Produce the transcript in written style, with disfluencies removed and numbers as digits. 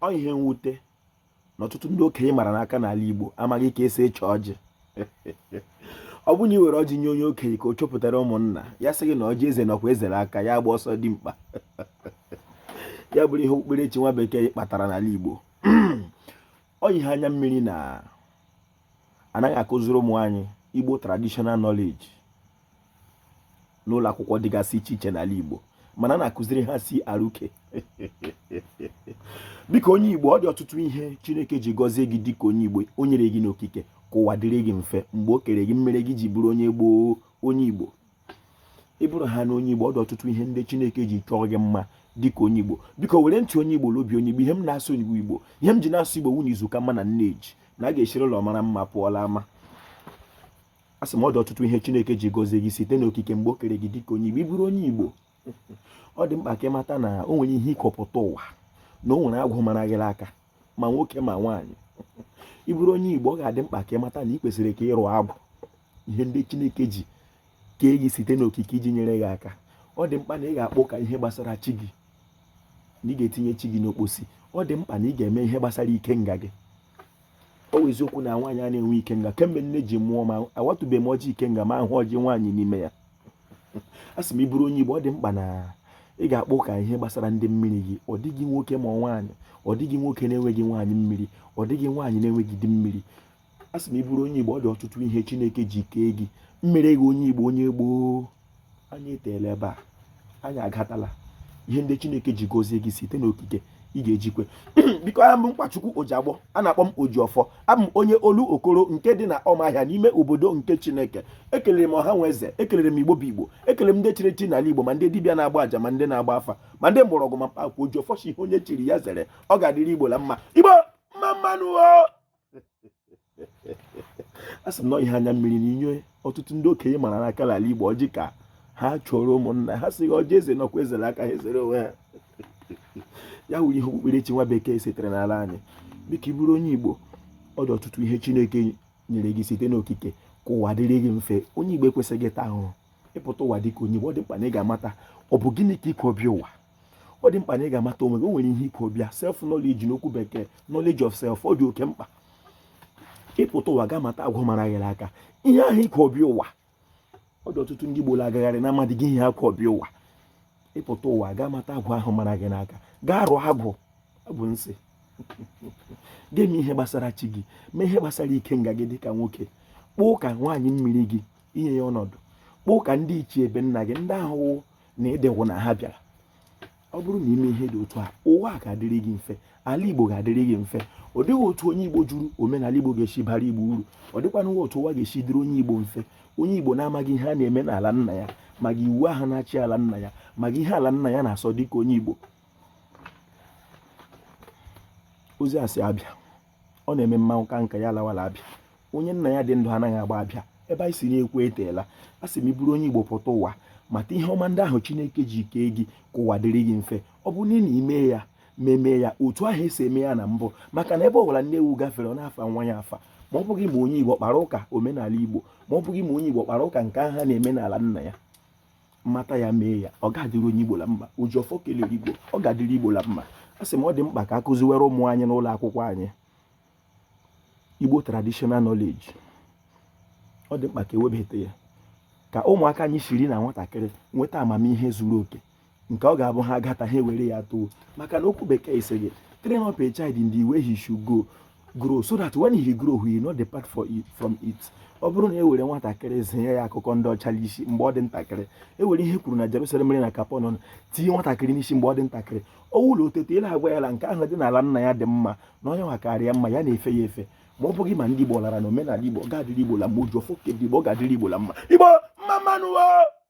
Ọ ihe mwute na ọtụtụ ndị okenye mara n'aka n'ala Igbo amaghị ka esi eche ọjị. Ọ bụrụ na ị were ọjị nye onye okenye ka o chọpụtara ụmụnna ya, sị gị na ọjị eze nọkwa eze n'aka ya agba ọsọ dị mkpa. Ya bụrụ ihe okpukperechi nwa bekee kpatara n'ala Igbo. Ọ ihe anya mmiri na anaghị akụziri ụmụ anyị Igbo traditional knowledge n'ụlọ akwụkwọ dịgasị iche iche n'ala Igbo, mana a na-akụziri ha CRK. Biko onye Igbo, ọ dị ọtụtụ ihe Chineke ji gọzie gị dịka onye Igbo. O nyere gị n'okike ka ụwa dịrị gị mfe mgbe o kere gị mmere gị ji bụrụ onye gboo, onye Igbo. Ị bụrụ ha na onye Igbo, ọ dị ọtụtụ ihe ndị Chineke ji chọọ gị mma dịka onye Igbo. Biko were ntị onye Igbo l'obi onye Igbo. Ihe m na-asụ Igbo Igbo, ihe m ji na-asụ Igbo wụ na izu ka mma na nneji na a ga-eshiri ụlọ mara mma pụọla ama. A sị m, ọ dị ọtụtụ ihe Chineke ji gọzie gị site n'okike mgbe o kere gị dịka onye Igbo. Ị bụrụ onye Igbo, ọ dị mkpa ka ị mata na o nwere ihe ịkọpụta ụwa, na o nwere agwụ mara gị aka, ma nwoke ma nwaanyị. Ị bụrụ onye Igbo, ọ ga-adị mkpa ka ị mata na ị kwesịrị ka ịrụ agwụ, ihe ndị Chineke ji kee gị site n'okike iji nyere gị aka. Ọ dị mkpa na ị ga-akpọ ka ihe gbasara chi gị, na ị ga-etinye chi gị n'okposi. Ọ dị mkpa na ị ga-eme ihe gbasara ikenga gị. Ọ bụ eziokwu na nwaanyị a na-enwe ikenga. Kemgbe nne ji mụọ ma awatụbeghị m ọjị ikenga ma ahụ ọjị nwaanyị n'ime ya. A sị m, ị bụrụ onye Igbo, ọ dị mkpa na ị ga-akpọ ka ihe gbasara ndị mmiri gị. Ọ dịghị nwoke ma nwaanyị, ọ dịghị nwoke na-enweghị nwaanyị mmiri, ọ dịghị nwaanyị na-enweghị di mmiri. A sị m, ị bụrụ onye Igbo, ọ dị ọtụtụ ihe Chineke ji kee gị mmere gị onye Igbo, onye gboo. Anyị eteela ebe a, anyị agatala ihe ndị Chineke ji gọzie gị site n'okike ị ga-ejikwe. Biko, aha m Mkpachukwu Ojiagbọ, a na-akpọ m Ojiọfọ. Abụ m onye olu okoro nke dị na Ọmahịa n'ime obodo nke Chineke. Ekelere m ọha nwe eze, ekelere m Igbo bụ Igbo, ekelere m ndị chiri echi n'ala Igbo, ma ndị dibịa na-agba àjà, ma ndị na-agba afa, ma ndị mgbọrọgwụ, ma mkpa akwụkwọ. Ojiọfọ si ihe onye chiri ya zere. Ọ ga-adịrị Igbo la mma. Igbo mma mmanụ o. A sị m na ihe anya mmiri na inye ọtụtụ ndị okenye mara n'aka n'ala Igbo ọjị ka ha chọrọ ụmụnna ha, sị ọjị eze nọkwa eze n'aka ha ezere onwe ha. Ya wuru ihe okpukperechi nwa bekee sitere n'ala anyị. Biko, ị bụrụ onye Igbo, ọ dị ọtụtụ ihe Chineke nyere gị site n'okike ka ụwa dịrị gị mfe. Onye Igbo ekwesịghị ịta ahụhụ. Ịpụta ụwa dịka onye Igbo, ọ dị mkpa na ị ga-amata ọ bụ gịnị ka ikwu ọbịa ụwa. Ọ dị mkpa na ị ga-amata onwe gị. O nwere ihe ikwu ọbịa, self knowledge n'okwu bekee, knowledge of self. Ọ dị oke mkpa. Ịpụta ụwa ga-amata agwụ mara gị aka, ihe ahụ ikwu ọbịa ụwa. Ọ dị ọtụtụ ndị Igbo na-agagharị na amadịghị ihe ha kwu ọbịa ụwa. Ịpụta ụwa ga-amata agwụ ahụ mara gị n'aka, gaa rụọ agwụ, agwụ nsị, ga-eme ihe gbasara chi gị, mee ihe gbasara ikenga gị dịka nwoke, kpọọ ụka nwaanyị mmiri gị, inye ya ọnọdụ, kpọọ ụka ndị ichie ebe nna gị, ndị ahụ na ịdịwụ na ha bịara. Ọ bụrụ na ime ihe dị otu a, ụwa a ga-adịrị gị mfe, ala Igbo ga-adịrị gị mfe. Ọ dịghị otu onye Igbo jụrụ omenala Igbo ga-esi bara Igbo uru. Ọ dịkwanụ otu ụwa ga-esi dịrị onye Igbo mfe, onye Igbo na-amaghị ihe a na-eme n'ala nna ya, maghị iwu ahụ na-achị ala nna ya, maghị ihe ala nna ya na-asọ dịka onye Igbo. Ozi a si abịa, ọ na-eme mmanwụ ka nka ya lawala abịa. Onye nna ya dị ndụ anaghị agba abịa. Ebe anyị si na-ekwu eteela. A sị m, ị bụrụ onye Igbo, pụta ụwa mata ihe ọma ndị ahụ Chineke ji kee gị ka ụwa dịrị gị mfe. Ọ bụ na ime ya meme ya otu ahụ esi eme ya na mbụ, maka na ebe ọ bụla nne ewu gafere, ọ na-afa nwa ya afa. Ma ọ bụghị ma onye Igbo kpara ụka omenala Igbo, ma ọ bụghị ma onye Igbo kpara ụka nke ahụ ha na-eme n'ala nna ya, mata ya, mee ya, ọ ga-adịrị onye Igbo la mma. Ojiọfọ kelere Igbo, ọ ga-adịrị Igbo la mma. A sị m, ọ dị mkpa ka a kụziwere ụmụ anyị n'ụlọ akwụkwọ anyị Igbo traditional knowledge. Ọ dị mkpa ka ewebata ya, ka ụmụaka anyị siri na nwatakịrị nweta amamihe zuru oke, nke ọ ga-abụ ha gata, ha ewere ya too. Maka na okwu bekee sị gị, "Train up a child in the way he should go grow, so that when he grow, he will not depart from it." Ọ bụrụ na e were nwatakịrị zinye ya akụkọ ndị ọcha n'isi mgbe ọ dị ntakịrị, e were ihe kwuru na Jerusalem mere na Kapọnọn tinye nwatakịrị n'isi mgbe ọ dị ntakịrị, ọ wụlọ otete ịla agwa ya la nke ahụ dị n'ala nna ya dị mma, na onye nwakarịa mma ya na-efe ya efe. Ma ọ bụghị ma ndị Igbo lara na omenala Igbo, ọ ga-adịrị Igbo la mma. Ojiọfọ kebiri Igbo, ọ ga-adịrị Igbo la mma. Igbo mma mmanụ o.